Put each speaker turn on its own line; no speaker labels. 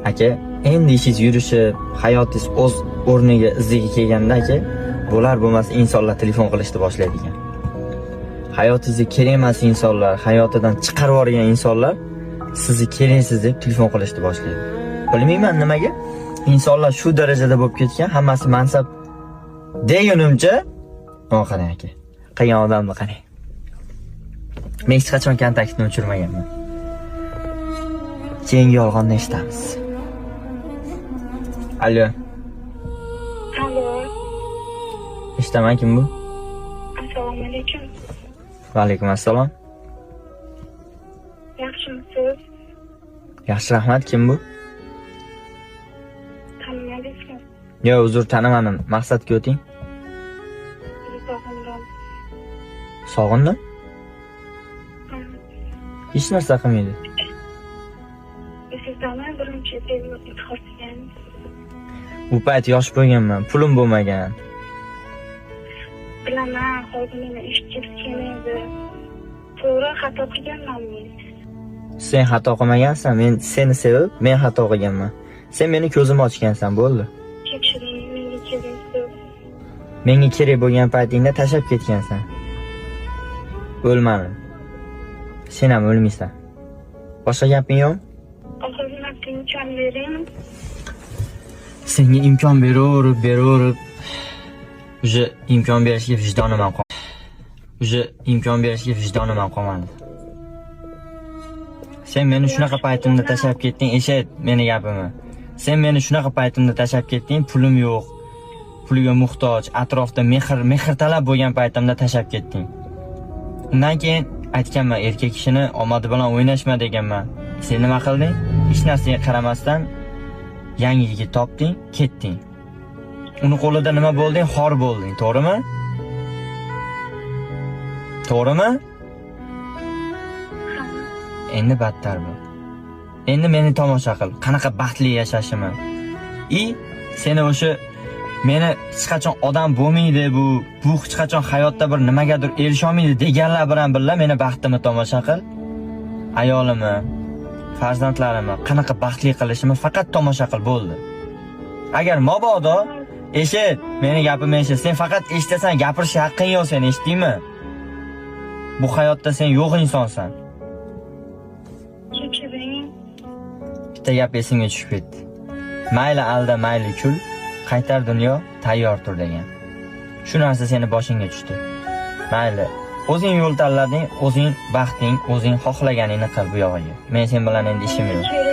Aka, endi ishingiz yurishib, hayotingiz o'z o'rniga, iziga kelganda, aka, bo'lar bo'lmas insonlar telefon qilishni boshlaydi ekan. Hayotingizga kerak emas insonlar, hayotidan chiqarib yuborgan insonlar sizni keraksiz deb telefon qilishni boshlaydi. Bilmayman nimaga. Insonlar shu darajada bo'lib ketgan, hammasi mansab degunimcha, o qarang, aka. Qilgan odamni qarang. Men hech qachon kontaktni o'chirmaganman. Keyingi yolg'onni eshitamiz. Alo.
Alo.
Eshitaman, kim bu?
Assalomu alaykum.
Va alaykum assalom.
Yaxshimisiz?
Yaxshi, rahmat, kim bu?
Tanimadingizmi?
Yo, uzr, tanimadim. Maqsadga o'ting.
Sog'indim.
Sog'indim?
Ha.
Hech narsa qilmaydi.
Sizdami birinchi intihor qilgan?
U payt yosh bo'lganman, pulim bo'lmagan.
Bilaman, hozir meni eshitgisi kelmaydi. To'g'ri, xato qilganman men.
Sen xato qilmagansan, men seni sevib, men xato qilganman. Sen meni ko'zimni ochgansan, bo'ldi.
Kechiring, menga keraksiz.
Menga kerak bo'lgan paytingda tashlab ketgansan. O'lmadim. Sen ham o'lmaysan. Boshqa gaping yo'qmi?
Oxirgi marta imkon bering.
Senga imkon beraverib, beraverib, уже imkon berishga vijdonim ham qolmadi. Уже imkon berishga vijdonim ham qolmadi. Sen meni shunaqa paytimda tashlab ketding, eshit meni gapimni. Sen meni shunaqa paytimda tashlab ketding, pulim yo'q. Pulga muhtoj, atrofda mehr talab bo'lgan paytimda tashlab ketding. Undan keyin aytganman, erkak kishini omadi bilan o'ynashma deganman. Sen nima qilding? Hech narsaga qaramasdan yangi yigit topding, ketding. Uni qo'lida nima bo'lding? Xor bo'lding, to'g'rimi? To'g'rimi?
Ha.
Endi battar bo'l. Endi meni tomosha qil, qanaqa baxtli yashashimni. И seni o'sha meni hech qachon odam bo'lmaydi bu hech qachon hayotda bir nimagadir erisha olmaydi deganlar bilan birga meni baxtimni tomosha qil. Ayolimni, farzandlarimni qanaqa baxtli qilishimni faqat tomosha qil, bo'ldi. Agar mabodo, eshit, meni gapimni eshit. Sen faqat eshitasan, gapirish haqqing yo'q sen, eshitdingmi? Bu hayotda sen yo'q insonsan.
Kechiring.
Bitta gap esimga tushib ketdi. Mayli alda, mayli kul, qaytar dunyo, tayyor tur degan. Shu narsa seni boshingga tushdi. Mayli, o'zing yo'l tanlading, o'zing baxting, o'zing xohlaganingni qil bu yog'iga. Men sen bilan endi ishim yo'q.